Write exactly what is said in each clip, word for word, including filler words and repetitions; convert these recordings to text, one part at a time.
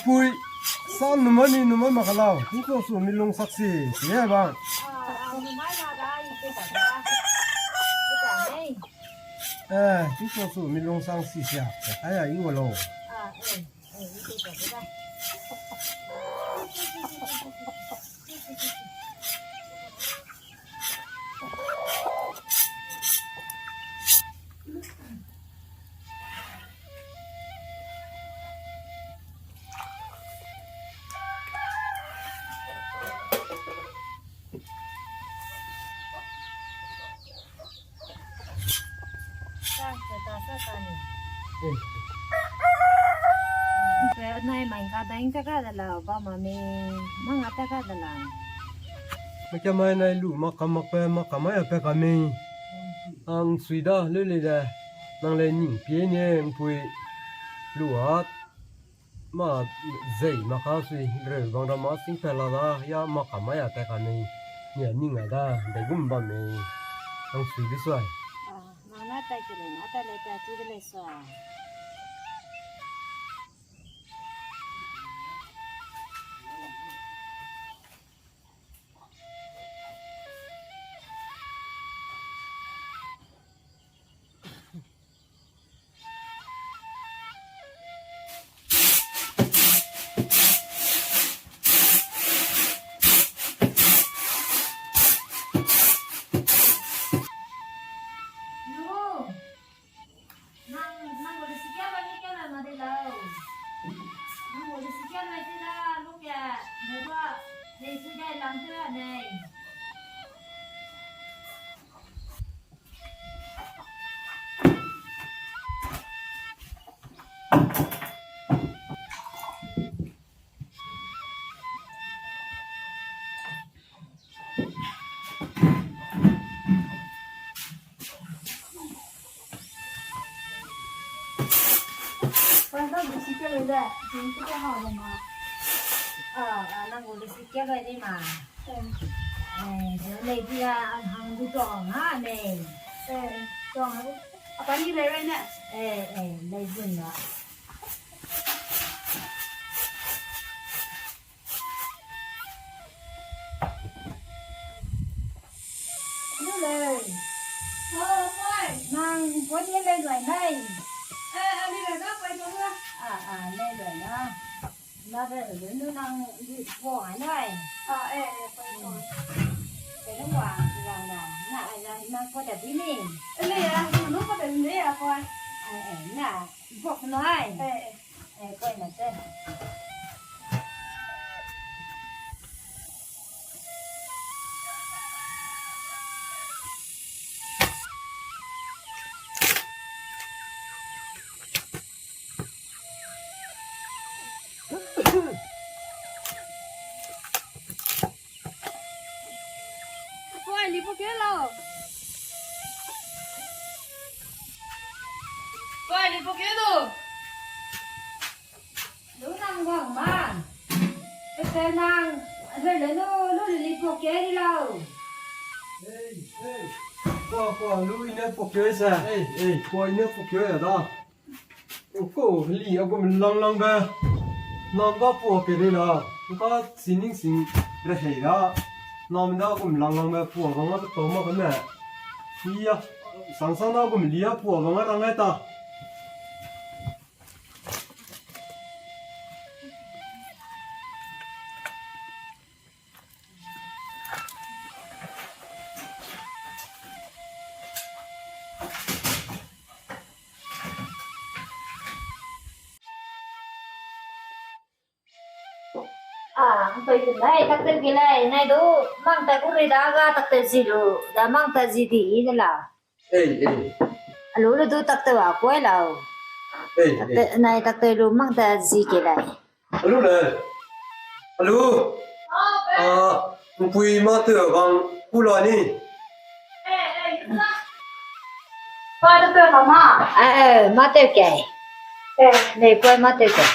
Pui, sa numai ni numai mak ka lau. Tingchu su mi lung sak si, si ye ba. Eh, tingchu su mi lung sak si sia. Ai ai, i wa lau. Nai mai ka dang ta ka da la, ba ma me, ma nga ta ka da la. Maka mai nai lu, maka mak pe, maka mai a pe ka me. Ang sui da, lu le da. Nang le ning pie ne, ngpui. Lu a. Ma zei ma ka sui reu bang ra ma sing pe la da, ya ma ka mai a ta ka nei, nia ning a da, de gum bam nei, ang sui de sui. Ah, nang na tai ke le, na tai le ta tu de le sui. Nang, nang gu lesi kia ba ni kia na ma de lau. Nang gu lesi kia na de la, lu kia, ne ba, ne si dai lang de la nei. Nang gu lesi kia gai de ma. Eh, de lei dia hang du tuang ha nei. Eh, tuang ha. Apa ni lei rai ne? Eh, eh, lei bun la. Hello. Oh, boy. Nang boy ni lei luai nai. Eh, ani lei da, boy, boy. Ah, ah, lei luai na. Na de, de, nu nang di, boy, nai. Ah, eh, eh, boy, boy. Ke nu wa, di lang na. Na, ai, na, nang boy da di ni. Eh, lei ya, nu boy da di ya, boy. Eh, eh, na, boy nai. Eh, eh. Eh, koi na te. Koi, li po ke lo. Koi, li po ke lo. Lu nang wang ma. Pe pe nang, a zai le nu, lu le li po ke di lau. Ei, ei. Kua, kua, lu i ne po ke sa. Ei, ei. Kua i ne po ke da. Ko li a gum lang lang be. Nam da po ke de la. Ka sining sing re hei da. Nam da gum lang lang be po bang a to ma ka me. Iya. Sang sang da gum li a po bang a rang ai ta. Ah, ntoi tu nai, tak teu ki lai, nai du, mang tai ku rui da ga, tak teu zi lu, da mang tai zi di, i de la. Ei, ei. Alu lu du tak teu a kuai lau. Ei, ei. Nai tak teu lu mang tai zi ki lai. Alu le. Alu. Ah, mpui ma teu bang ku la ni. Pa teu teu mama. Eh, eh, ma teu ke. Eh. Nei kuai ma teu ke.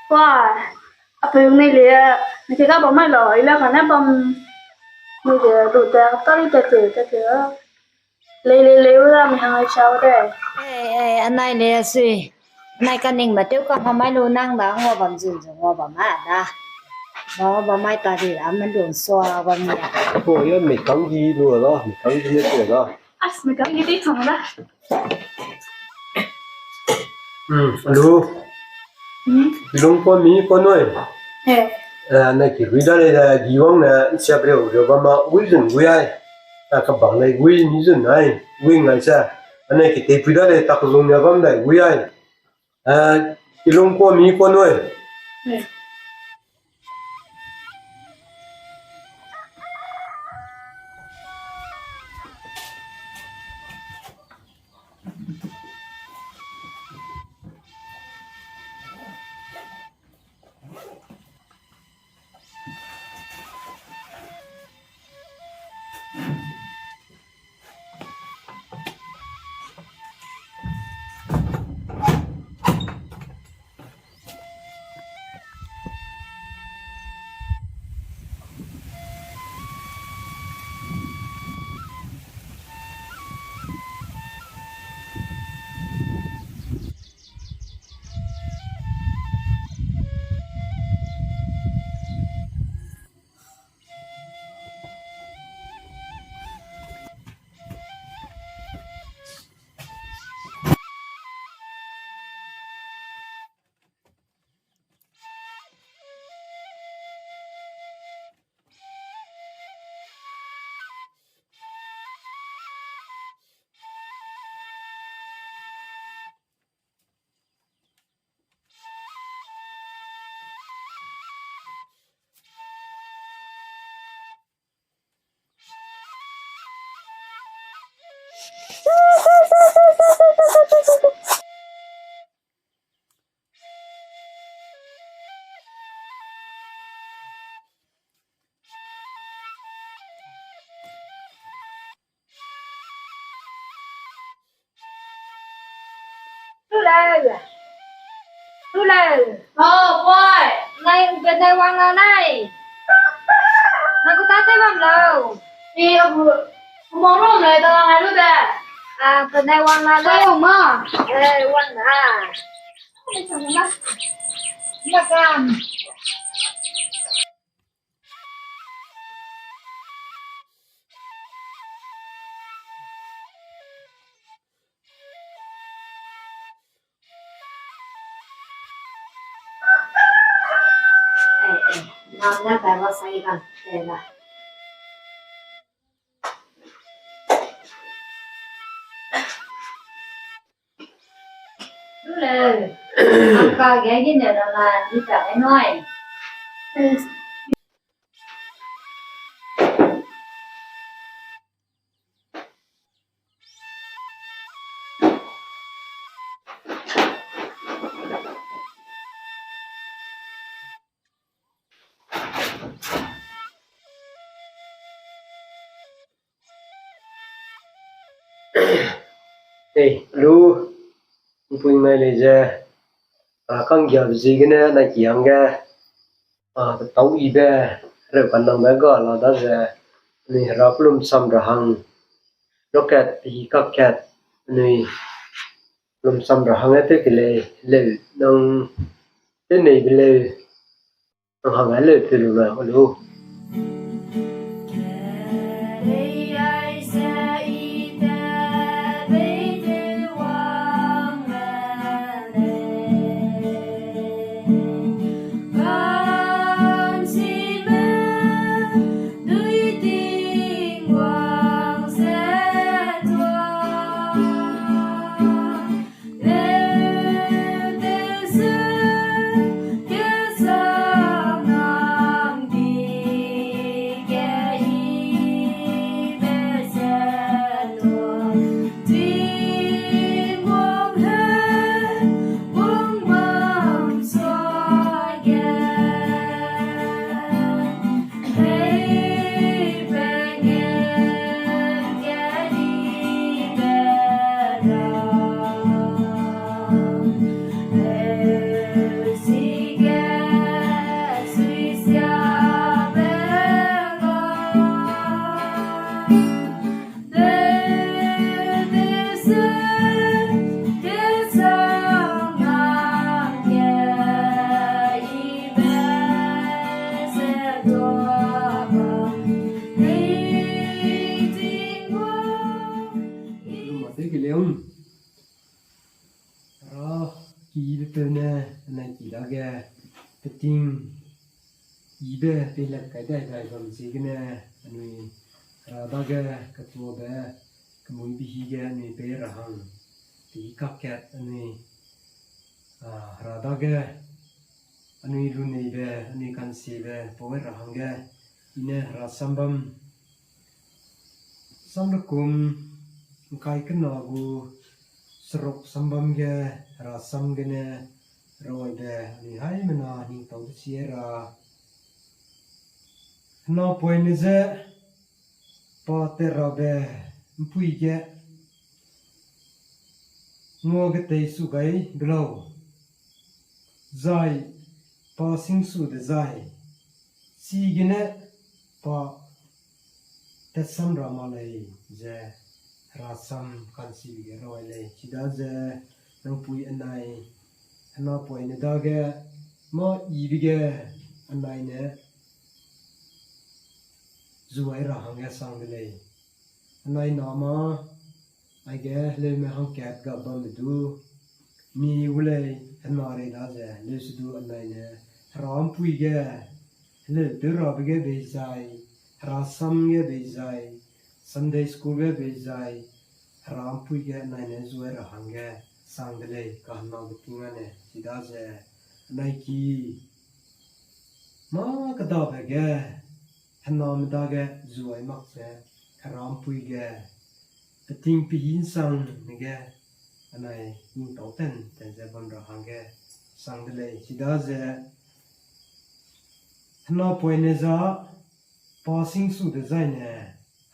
Wa, a pe yung nei le, ni ke ga bam mai lo, i la ka ne bam, nei le, du ta, ta ri ta te, ta te. Lei, lei, lei, u da mi hang ai chau de. Ei, ei, anai le sui. Anai kaningme tew ka ha mai lu nang da, ngua bam zun zun, ngua bam a da. Ngua bam mai ta di da, me lu sua bam ya. Ko yo mi kang gi lu da, mi kang gi ne te da. As mi kang gi di chang da. Hmm, alo. Hmm? Lung ko mi ko noi. He. Eh, na ki rui da le da, gi wang na, sia breu, breu ba ma, ui zun, ui ai. A ka bang le, ui mi zun ai, ui ngai sa. Ane ki te pui da le, tak zung ya bam da, ui ai. Eh, ki lung ko mi ko noi. He. Hello. Hello. Oh, boy. Nai, benai wang la nai. Na ku ta te bam lo. Ni aku, aku mong rom lai ta ngai lu de. Ah, benai wang la nai. Oh, ma. Eh, wang na. Ma kam. Eh, eh, na, na, pa, wa, sa, i, kan, eh, na. Hello. Ang ka ge gene na na di ta e noi. Ei, lu, mpui mai lei ze, a, kanggiabe ziegene na ki hangge, a, tau ibe, reu kanangbe ga la da ze, anui hera pelum sam ra hang, lokat, i kakat, anui pelum sam ra hang e tew ke lei, leu, nang, tew neibe leu, nang hang e leu, tew lu na, olu. Ra ki be peu ne, anai ki dage, peting, ibe peilat kai dai dai bam ziegene, anui, ra dage, ketuabe, kemui bihi ge, anui pei ra hang, pei kakat, anui, a, ra dage, anui luneibe, anui kansiebe, pau ra hangge, i ne ra sambam, Samrekum ngkai kena gu seruk sambam ge, ra sam gene, rabe, anui haimena ningtau de sia ra. Henapoine je, pa te rabe, mpui ge, ngua getei su gai belau. Zai, pa sing su dezai, chigene pa tetsam ra ma lei ze, herasam kansi ge roi lei. Chidaze, nang pui anai, henapoine dage, mâ ibe ge, anai ne, zuai ra hangge sang de lei. Anai na mâ, aige heleume hangkat ga bambe du, mi gu lei, hena rei daze, leusedu anai ne, hera mpui ge, heleu tew rabe ge bei zai, hera sam ge bei zai, Sunday school ge bei zai, hera mpui ge anai ne zuai ra hangge, sang de lei, kahena beting ane, chidaze, anai ki, mâ kedabe ge, hename dage zuai mak ze, hera mpui ge, peting pehi nsang ne ge, anai ningtau ten ten ze bam ra hangge, sang de lei, chidaze, henapoine ja, pa sing su dezaine,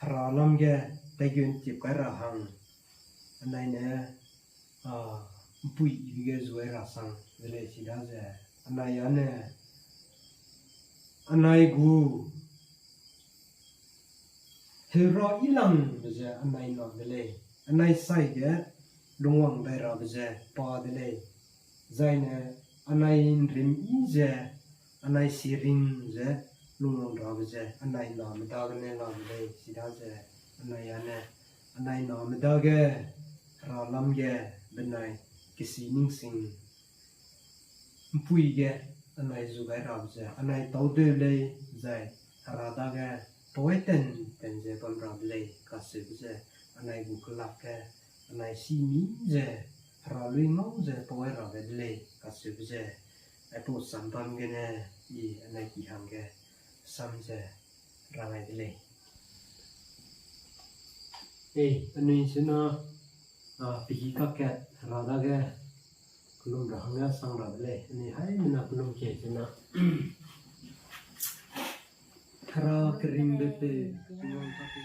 hera lam ge, taigun tip kai ra hang, anai ne, a, mpui ibe ge zuai ra sang de lei, chidaze, anai ane, anai gu, heura ilangbe ze anai na de lei, anai sai ge, lungwang dai rabe ze pa de lei, zaine, anai nrim i ze, anai siring ze, lungwang rabe ze, anai name dagene la de lei, chidaze, anai ane, anai name dage, hera lam ge, benai, kesi ningsing, mpui ge, anai zu gai rabe ze, anai tau deu lei, zai, hera dage, pawai ten, ten ze bam rabe lei, kaseube ze, anai gu kelak ge, anai si mi ze, hera lui ngau ze, pawai rabe de lei, kaseube ze, aipau sambam gene, i anai ki hangge, sam ze, rangai de lei. Ei, anui sena, a, pegi kakat hera dage, kelum ra hangge sang ra de lei. Anui haimena kelum ke sena. Hera keringbe pe, kelum kape.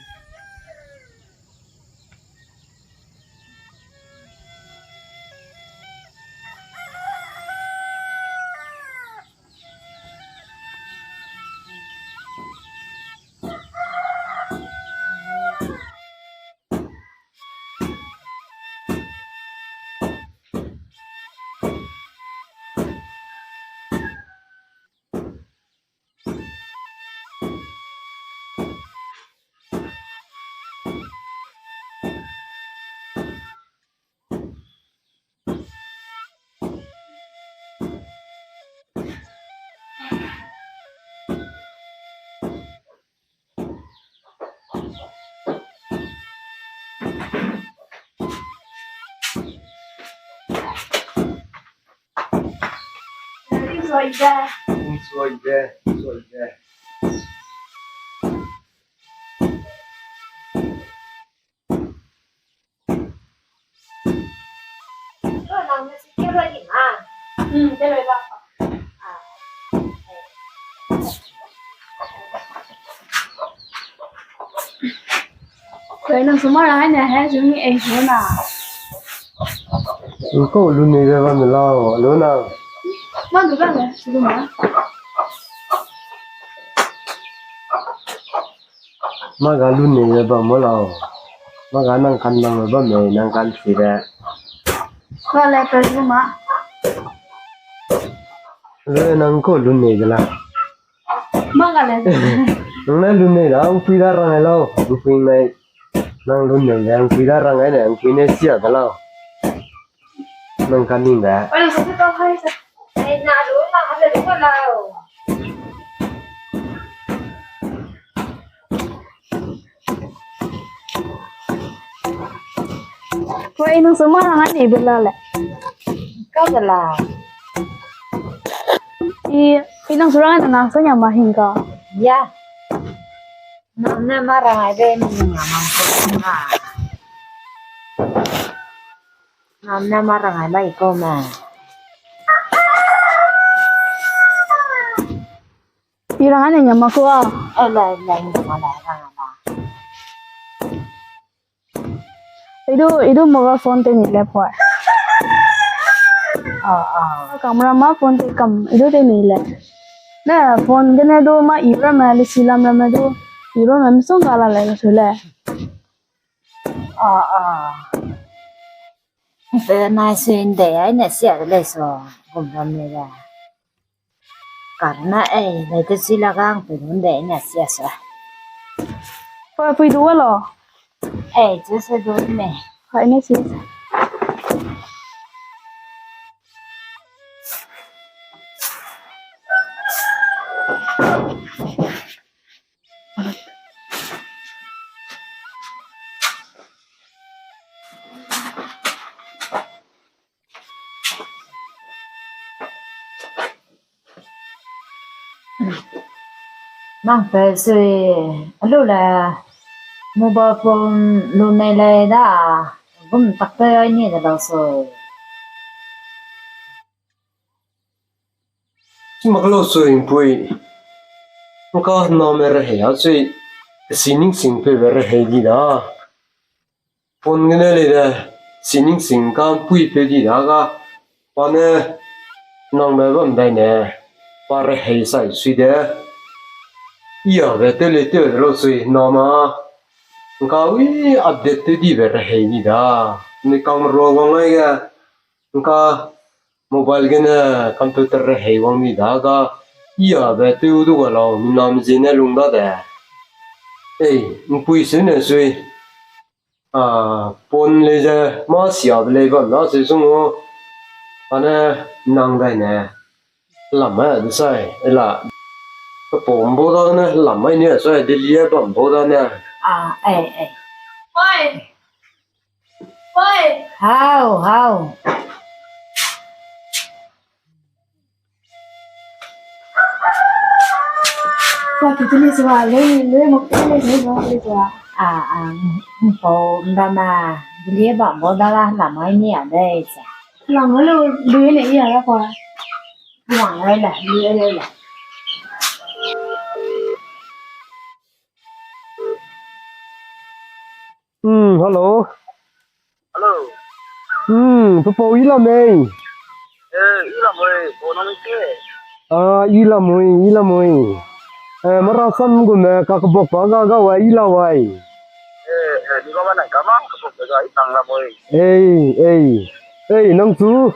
Soide. Soide, soide. Koi nang sumara hai ne he jumi ei juna. Ko lu ne be bam lau, lu na. Ma du bam, lu ma. Ma ga lu ne be bam mo lau. Ma ga nang kan nang be bam me, nang kan si be. Ko le pe lu ma. Lu nang ko lu ne be la. Ma ga le. Nang ne lu ne la, ang pui da rang lau, ang pui nai. Nang lun nang yang kui da rang ai ne, ang kui ne sia da lau. Nang ka ning da. Wei, nang su ma rang ai ne bela le. Ka bela. I, i nang su rang ai ne nang sa nya ma hing ka. Ya. Nang ne ma rang ai be mi nya ma ko na. Nang ne ma rang ai mai ko ma. I rang ai ne nya ma ko a. Eh, la, la, nya ma la, rang ai la. Idu, idu mobile phone te ni le poi. Ah, ah. Camera ma phone te kam, idu te ni le. Ne phone gene du ma i ramme le si lam ramme du. I ramme misong ga la le su le. Ah, ah. Pe nai sui nde ai ne sia de le so, gum ram le le. Karna ei, le te sui la gang pe gun de ne sia sa. Pa pui du lo. Ei, chu se du me. Hai ne si. Nang pe sui, alu le mobile phone lu nei lei da, gum tak te ai ni de lau sui. Chi mak lau sui mpui. Ngka name rehei a sui, sining sing peu be rehei di da. Phone gene lei de, sining sing ka mpui peu di da ga, pa ne nang me bam dai ne, pa rehei sai sui de. Ia be tew lei tew de lau sui, name. Ngka ui update tew di be rehei di da. Ni kang rua wang ai ge, ngka mobile gene computer rehei wang di da ga, ia be tew du ga lau, mi name zie ne lung da de. Ei, mpui sui ne sui. Ah, phone lei ze, ma sia be lei bam da sui sung o. Pa ne nang dai ne. Lam e, de sai, e la. Pe pom bo da ne, lam ai ne, sai, Delhi e bam bo da ne. Ah, ei, ei. Oi. Oi. Hau, hau. Wa ki tuni sua, le, le, mo, le, le, mo, le, sua. Ah, ah, mpau, ndama, Delhi e bam bo da la, lam ai ne, a, de, sa. Lam lo, lu ne, ia, la, kwa. Wang ai la, lu ne, la. Hmm, hello. Hello. Hmm, pe pau i la mei. Eh, i la mei, pau na mei ke. Ah, i la mei, i la mei. Eh, mara sam gu me ka kebok pa ga ga wai, i la wai. Eh, eh, ni ba ba na ka ma kebok ga i tang la mei. Ei, ei. Ei, nang chu.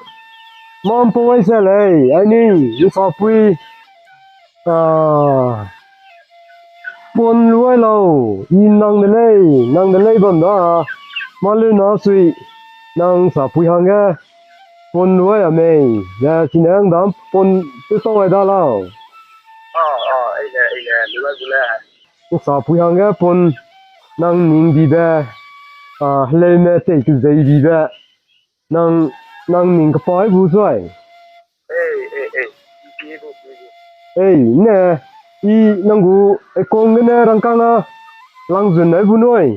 Mam pau wai se lei, ai ni, i sa pui. Ah, pon luai lau, i nang de lei, nang de lei bam da, ma leu na sui, nang sa pui hangge, pon luai a mei, ya, sine ang dam pon te tau ai da lau. Ah, ah, ei le, ei le, luai gu le. Nang sa pui hangge pon, nang ning bibe, ah, heleu me tei kezei bibe. Nang, nang ning kepai bu zai. Ei, ei, ei. Ei, ne, i nang gu, e kong gene rangkang a, lang zun nai bu nui.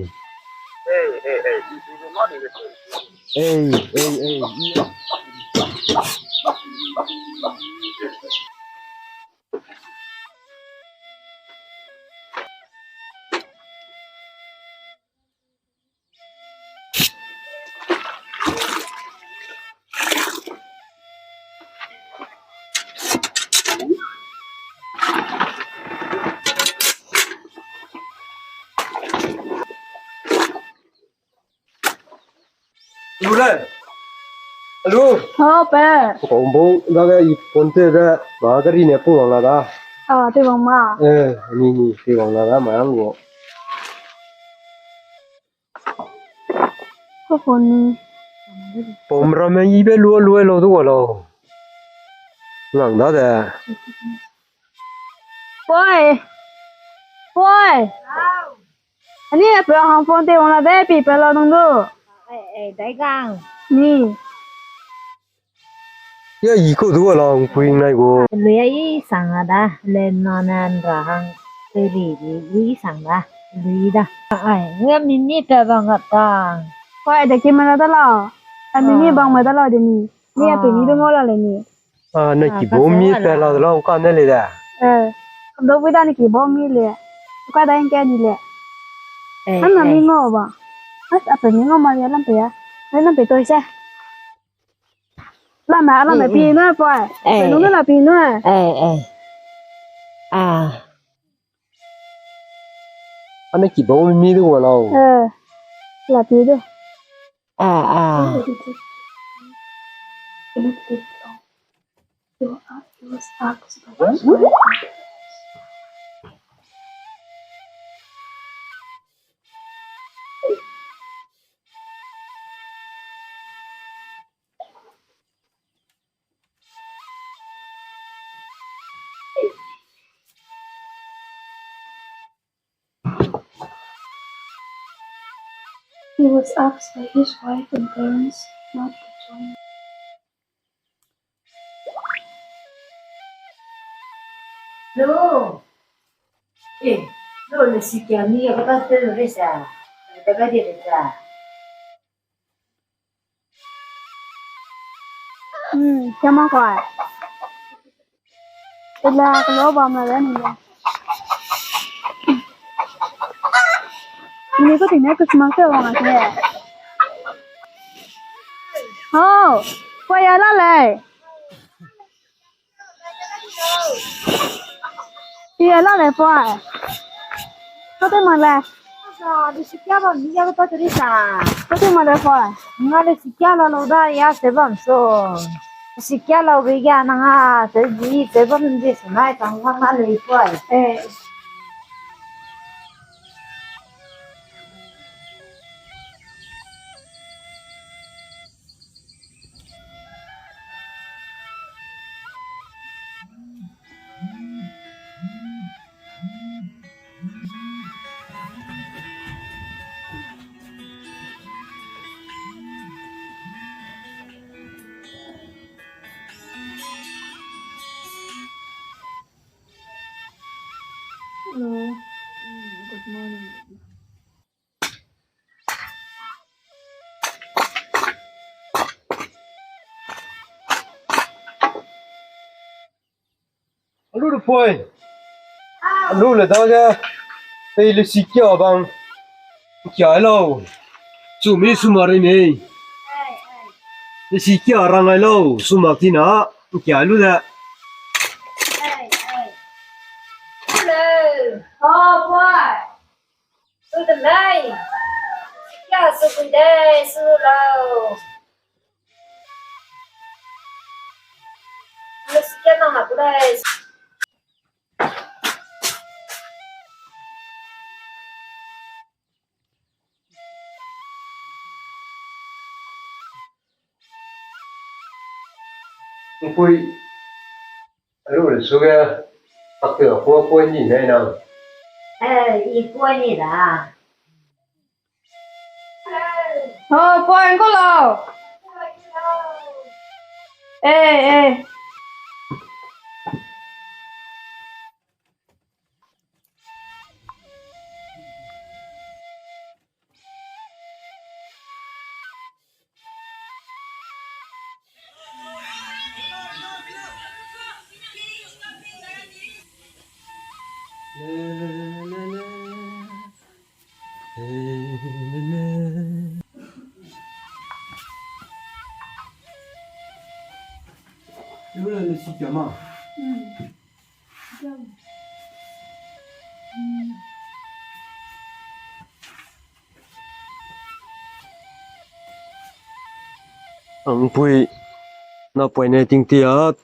Ei, ei, ei. Ei, ei, ei. Lu le. Alu. Hau pe. Kau mbau dage i pon te be, ma gari ne pu wang la da. Ah, te wang ma. Eh, ni ni te wang la da ma yang go. Pom ramme i be lua lua lau du wa lau. Ngang da de. Poi. Poi. Ani pe hang phone te wang la de pi pe lau nung du. Eh, eh, dai gang. Ni. Ya i kau du wa lau pui nai gu. Lui ya i sang a da. Le na na ra hang. Te li li i sang da. Lui da. Ai, nge mi mi pe bang ga ta. Poi de ki ma la da lau. A mi mi bang ma da lau de ni. Ni a pe ni du ngau la le ni. Ah, na ki bau mi pe la lau ka ne le da. Eh, kam dau bui da ni ki bau mi le. Ka da ing ke ni le. Eh, an na mi ngau ba. As a pe ni ngau ma ya lam pe ya. Ai lam pe toi se. Lam ma, lam ma pi na pa. Eh. Pe nu na la pi na. Eh, eh. Ah. Ane ki bau mi du wa lau. Eh. La pi du. Ah, ah. He was asked by his wife and parents not to join. Lo. Eh, lo le si kia ni ya kata te lo re sa. Kata ka di re sa. Hmm, siama kai. Ila kalo bam la ni. Ni ko tine Christmas te wang a te. Oh, ko ya la le. Iya la le poi. Kau te ma le. Sa, di sikia bam ni ya ko pa turi sa. Kau te ma le poi. Nga le sikia la lo da ya se bam so. Sikia la be ya na nga se di se bam di se nai tang wa nga le poi. Eh. Hello. Mm, good morning. Alu le poi. Alu le dage. Pei le sikia bang. Kia lau. Sumi suma rei mei. Le sikia rang ai lau. Suma tina. Kia lu de. Hello. Oh, boy. Su de mei. Sikia su bui dei, su lau. Sikia nang na ku dei. Mpui, alu le suge, pakte a kuâ kuâ ni nei nang. Eh, i kuâ ni da. Oh, point ko lau. Eh, eh. Angpui, napoine tingtia,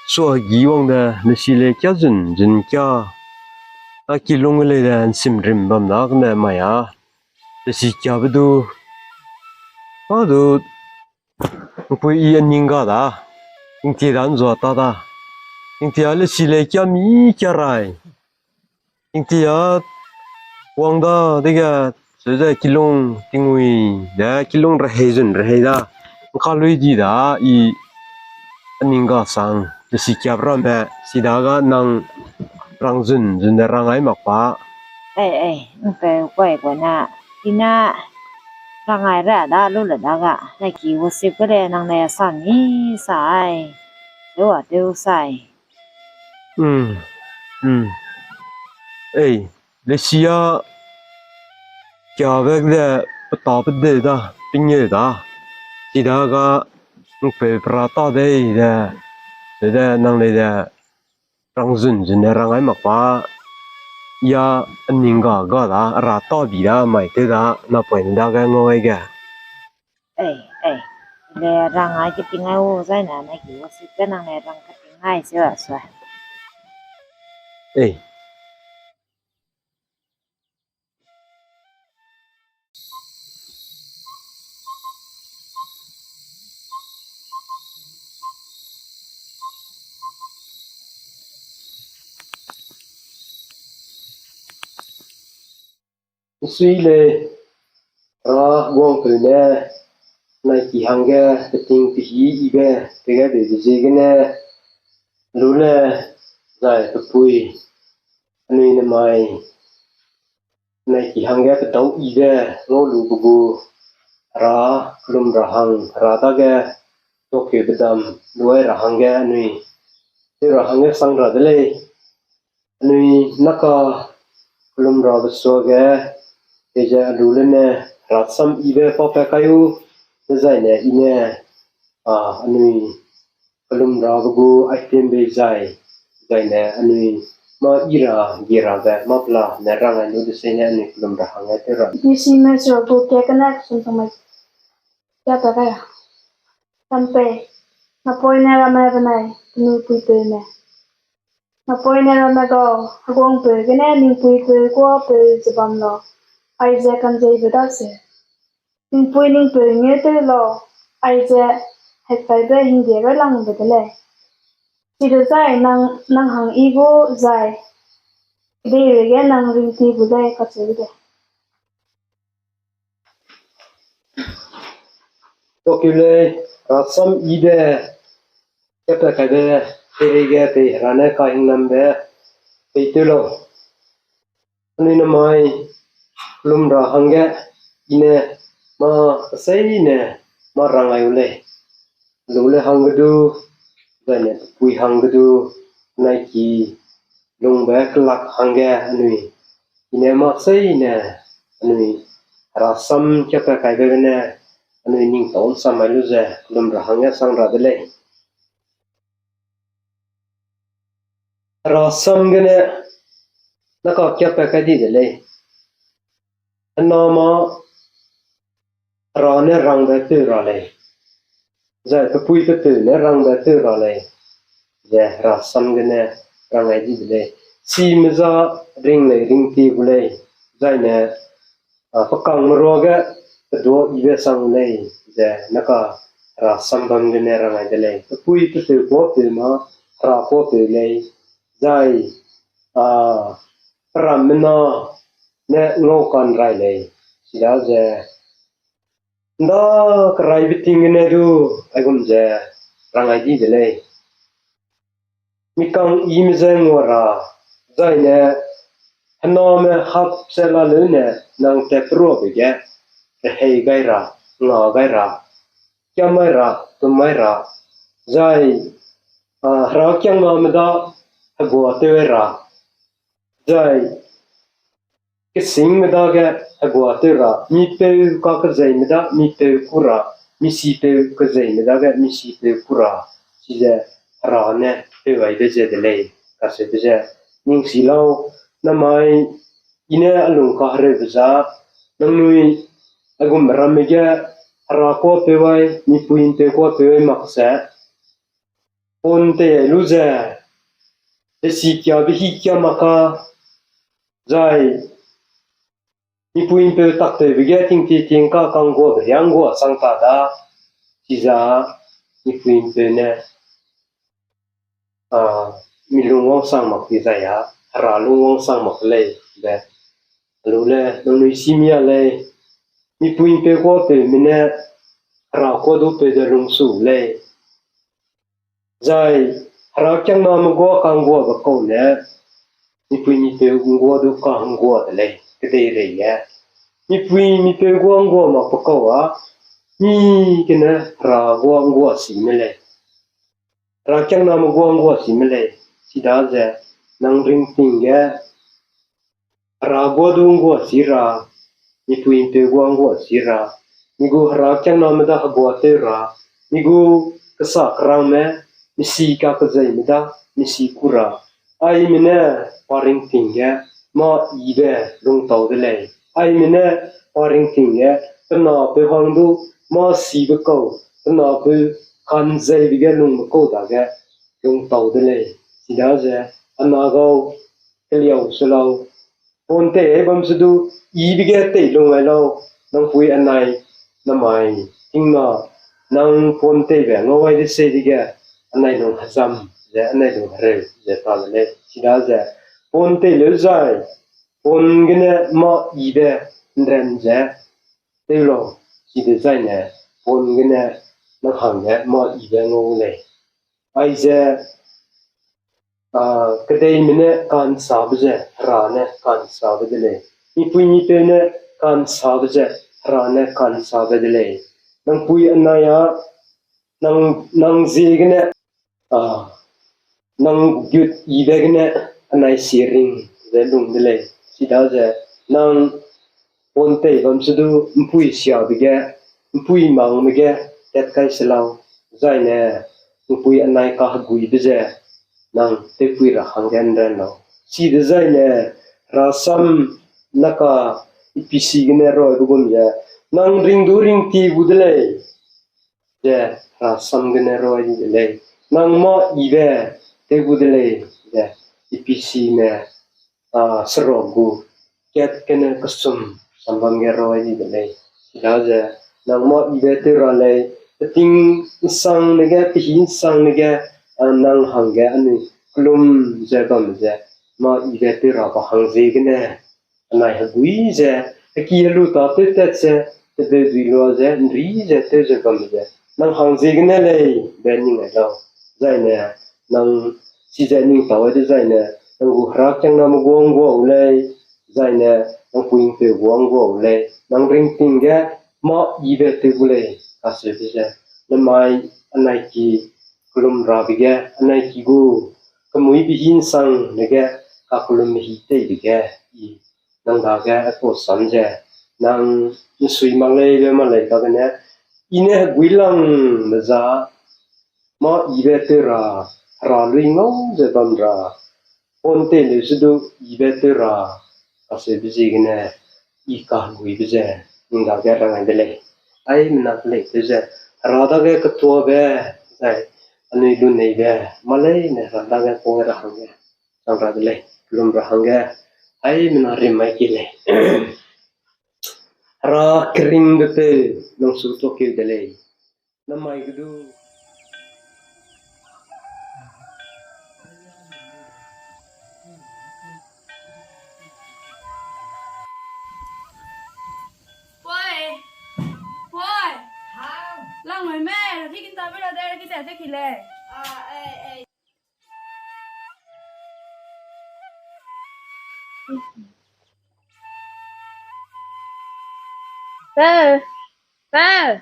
sua gi wang de, lesi le kia zun, zun kia. A kilung le de, nsim rim bam da, kane mai a. Lesi kia be du, Adu, ’mpui i a ning ga da, tingtie da ’nzua ta da, tingtie a lesi lei kia mi kia rai, tingtie a wang da dege, seuze kilung tingui de, kilung rehei zun rehei da, ’ngka lui di da, i a ning ga sang, lesi kiap ramme, si daga nang rang zun, zun de rang ai mak pa. Ei, ei, ’mpeu kuai kuai na, i ne rang ai ra da, lu le daga, nai ki worship ge le nang ne sa ni sa ai, tew a tew sai. Mm, mm. Ei, lesi a kiabe de peta pe de da, pingeu da. Chidaga ’mpeu pera ta dei de, de de nang lei de rang zun zun ne rang ai mak pa, ya a ning ga ga da, a ra ta bi da, mai tew da, napoine dage ngau ai ge. Ei, ei, le rang ai keting ai u zai na, nai ki worship ge nang le rang keting ai se wa sua. Ei. Sui lei, ra guangpeu ne, nai ki hangge peting pehî ibe, pege beibe ziegene, lu le, zai pepui, anui nemai, nai ki hangge pedau ibe, ngau lube gu, ra, kelum ra hang, ra dage, tuakeu bedam, luai ra hangge anui, tew ra hangge sang ra de lei. Anui naka kelum rabe suage, peize a lu lene rasam ibe pa pa kai u, dezaine i ne, a, anui kelum rabe gu item bei zai, zaine anui mâ i ra, gi rabe mâ pela ne rang ai lu deseine anui kelum ra hangge tew ra. Isi me sua gu ke kena kesun tangmai. Kiape kai a. Sampei, napoine ramme benai, penui puipeume. Napoine ramme gau, heguangpeu gene ningpuipeu kuapeu ze bam lau, aize kanzeibe daseu. Ningpui ningpeu ngeu tew lau, aize hettaibe hingde railangbe de lei. Chidezai nang, nang hang i gu zai, kedeireige nang ringti gu lei kacheu de. Tuakeu lei, rasam ibe, kiape kaibe, peireige pei Hera ne kahingnambe, peitew lau. Anui nemai, kelum ra hangge, i ne, mâ keseine, mâ rang ai u lei. Lu le hangge du, zaine pepui hangge du, nai ki, lungbe kelak hangge anui, i ne mâ keseine, anui, rasam kiape kaibe gene, anui ningtau ’nsam mai lu ze, kelum ra hangge sang ra de lei. Rasam gene, naka kiape kai di de lei. Hena mâ, Hera ne rangbe tew ra lei. Zai pepui pepeu ne rangbe tew ra lei. Ze rasam gene rang ai di de lei. Chime za ring lei ringti gu lei. Zaine, a, pekangme ruage pedua ibe sang lei. Ze naka rasam bam gene rang ai de lei. Pepui pepeu kuapeu mâ, Hera kuapeu lei. Zai, a, perammena ne ngau kan rai lei. Chidaze, ’nda keraibe ting gene du, aigum ze, rang ai di de lei. Mikang ime ze ngua ra, zaine, hename hap ze la leune, nang tatperuabe ge, rehei gai ra, nga gai ra, kiam mai ra, tum mai ra, zai, a, herakiangname da, hegua tew ra, zai, kesingme dage hegua tew ra, mipeu kakezeime da mipeu kû ra, misipeu kezeime dage misipeu kû ra, chize Hera ne peu aibe ze de lei, kacheube ze, ning si lau, namai, i ne a lung kahereube za, nangnui, aigum ramme ge, Hera kuapeu ai, mipui ’mpeu kuapeu ai mak ze, pon tei ai lu ze, desikiabe hikia mak ka, zai, Mipui ’mpeu taktewbe ge tingtie tingka ka'ngguabe riâ ’nggua sang ta da, chiza mipui ’mpeu ne, a, mi lung wangsang mak di zai a, hera lung wangsang mak lei be. Alu le, nangnui simia lei, mipui ’mpeu guapeume ne, hera kuadu peu de lungsu lei. Zai, herakiangname guâ ka'ngguabe kau ne, mipui mipeu ’nggua du ka'nggua de lei, kedeireige. Mipui mipeu guâ ’nggua makbe kau a, mi gene hera guâ ’nggua si me lei. Herakiangname guâ ’nggua si me lei, chidaze, nang ringting ge, hera guâ du ’nggua si ra, mipui ’mpeu guâ ’nggua si ra, mi gu herakiangname da heguatew ra, mi gu kesa kerangme, misi kakezeime da, misi ku ra, aime ne pa ringting ge, mâ yibe lungtau de lei. Aime ne pa ringting ge, pe napeu hang du, mâ sibe kau, pe napeu ka'nzeibe ge lungbe kau dage, lungtau de lei. Chidaze, a na gau, keliau se lau. Pon tei ai bam se du, yibe ge tei lung ai lau, nang pui anai, namai, tingna, nang pon teibe ngau ai de se dege, anai lung hezam, ze anai lung hereu, ze ta de lei. Chidaze, pon tei leu zai, pon gene mâ yibe ’nran ze, tew lau, chidezaine, pon gene nang hangge mâ yibe ngau lei. Aize, a, kedeime ne ka'nsabe ze, hera ne ka'nsabe de lei. Mipui mipeu ne ka'nsabe ze, hera ne ka'nsabe de lei. Nang pui anai a, nang, nang ziegene, a, nang gut yibe gene anai siring ze lung de lei. Chidaze nang pon tei bam se du ’mpui siabe ge, ’mpui mangbe ge tat kai se lau, zaine ’mpui anai kaheguibe ze nang tewpui ra hangge ’nran lau. Chidezaine rasam naka ipisi gene raibe gum ze, nang ring du ringtie gu de lei, ze rasam gene rai di de lei. Nang mâ yibe tew gu de lei, ze ipisi ne, a, seruk gu kat gene kesum sambam ge rai di de lei. Chidaze nang mâ yibe tew ra lei, peting ’nsangne ge, pehî ’nsangne ge, a, nang hangge anui kelum ze bam ze, mâ yibe tew ra ba hang ziegene, anai hegui ze, heki helu tâ tewtat ze, tebeudui lua ze, ’nri ze tew ze bam ze, nang hang ziegene lei, be ning ai lau. Zaine, nang chize ning tau ai dezaine, nang gu herakiangname guâ ’nggua u lei, zaine, nang pui ’mpeu guâ ’nggua u lei, nang ringting ge mâ yibe tew gu lei, kacheube ze, namai anai ki kelum rabe ge, anai ki gu, kemuibe hî ’nsangne ge, kakellumbe hî teibe ge, i nang dage aipau sam ze, nang ’nsui mak lei be mak lei kagene, i ne heguilangbe za, mâ yibe tew ra, hera lui ngau ze bam ra, pon tei leu se du yibe tew ra, kacheube ziegene, i kaheguibe ze, ning dage rang ai de lei. Aimena kelei tew ze, hera dage ketuabe, zai, anui luneibe, mâ leine hera dage kau ra hangge, chang ra de lei, kelum ra hangge, aimena rim mai ki lei. Hera keringbe peu, nang su tuakeu de lei. Namai ge du. Poi. Poi. Langmai me, raki kinta be ra de, raki tat te ki lei. Pe. Pe.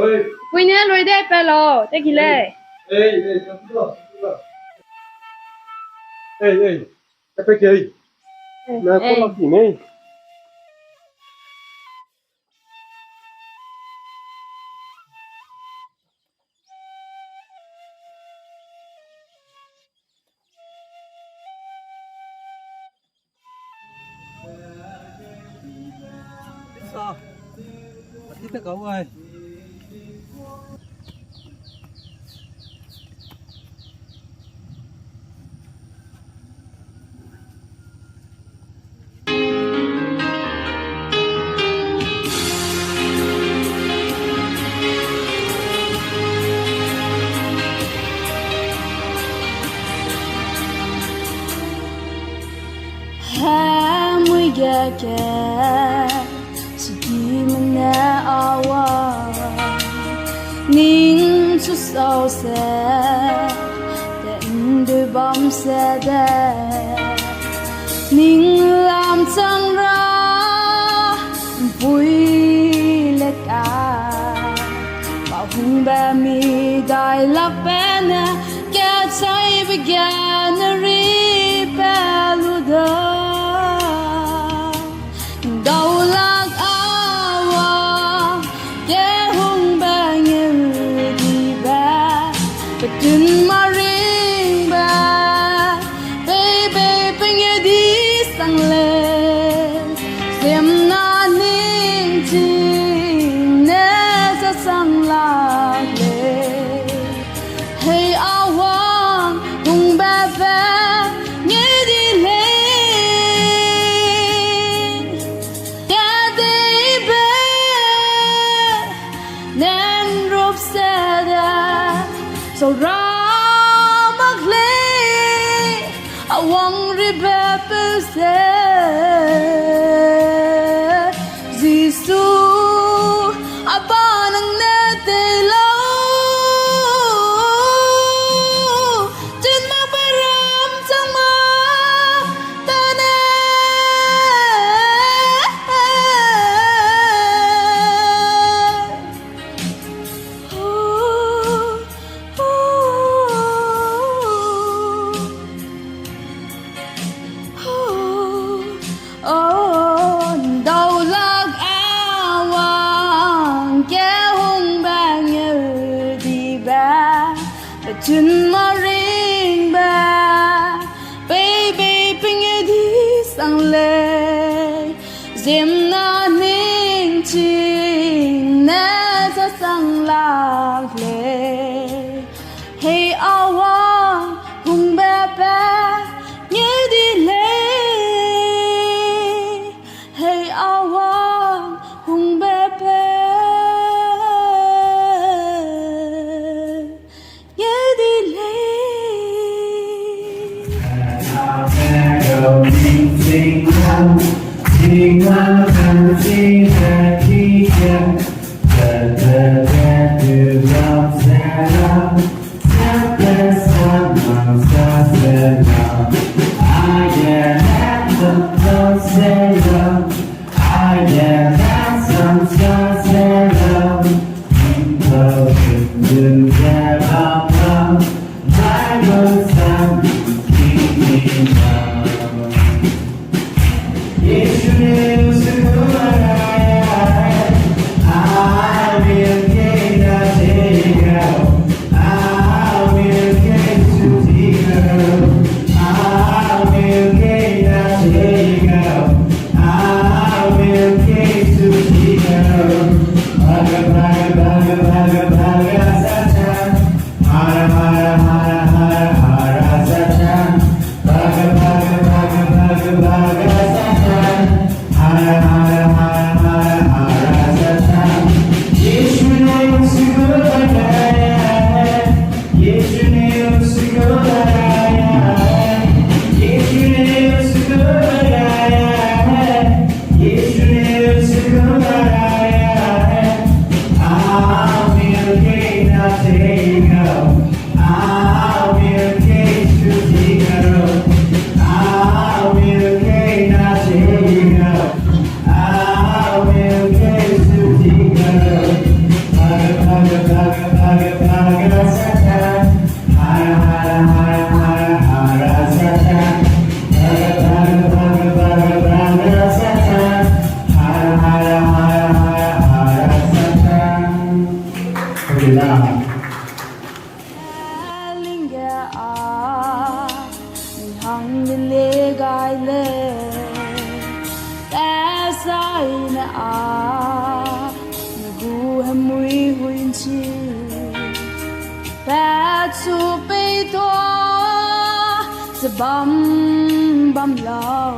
Oi. Pui ne loi de pe lo, te ki lei. Ei, ei, ei, ei. Ei, ei. Te pe ki ei. Ei, na ko ei. Lak ki mei. Sa, ati ta kau ai. Ning chu sau se, te ndu bam se de. Ning lam chang ra, mpui le ka. Pahungbe mi dai lak pe ne, kechaibe ge ne ri pe lu da. Daulak awa, kehungbe ngeu dibe, petun maringbe, peibei pengeu di sang lei, ziemna ningching ne sa sang lak lei. Hei awang hungbe pe ngeu di lei. Kedeibe nen rup se de, sau ra mak lei, awang ribe peu se. Jisu, a ba nang ne tei lau, chun mak pe ram chang ma ta ne. Oh, daulak awang kehungbe ngeu dibe, pechun maringbe, peibei pengeu di sang lei, ziemna ningching ne sa sang lak lei. Hei awang hungbe pe ngeu di lei. Hei awang hungbe pe ngeu di lei. Lingge a, mi hang de le gai le, pe sai ne a, mi gu hemui hui nchi, pe chu pei tua, ze bam bam lau,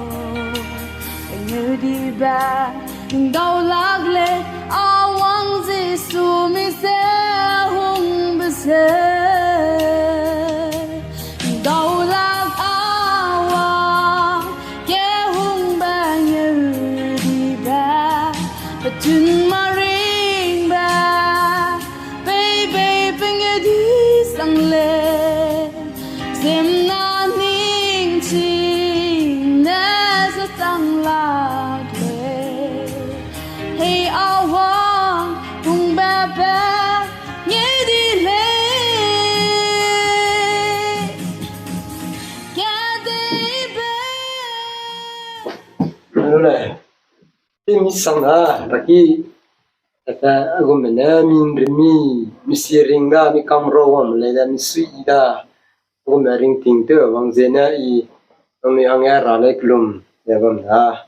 pe ngeu dibe, ning dau lak lei, a wang Jisu mi se hungbe se. Ning dau lak a wang, kehungbe ngeu dibe, pe chun maringbe, pei Be, nge di lei, kadei be. Lule, ti mi sang na, taki, ata, agume ne, mi nrimi, mi siring da, mi kamro wang lei da, mi sui da, agume ringting te, wang zene i, nang mi hangge ra lei kelum, ya bam da.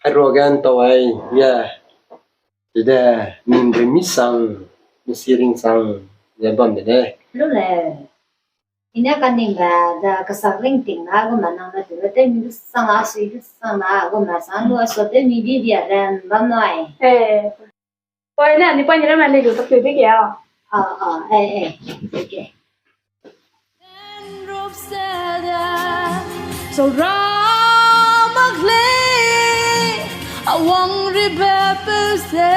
Hai ruage ntau ai, ya, tide, mi nrimi sang, mi siring sang, ya bam de lei. Lule. I ne kaningbe ze kesak ringting na gume nang ne tewbe tew mi du sang a, sui du sang a, gume sang lu a so tew mi di dia ren bam nai. Eh. Poi ne, ni poi ni ramme lei lu tak tew de ge a. Ah, ah, eh, eh. Okay. Sora mak lei, a wang ribe peu se.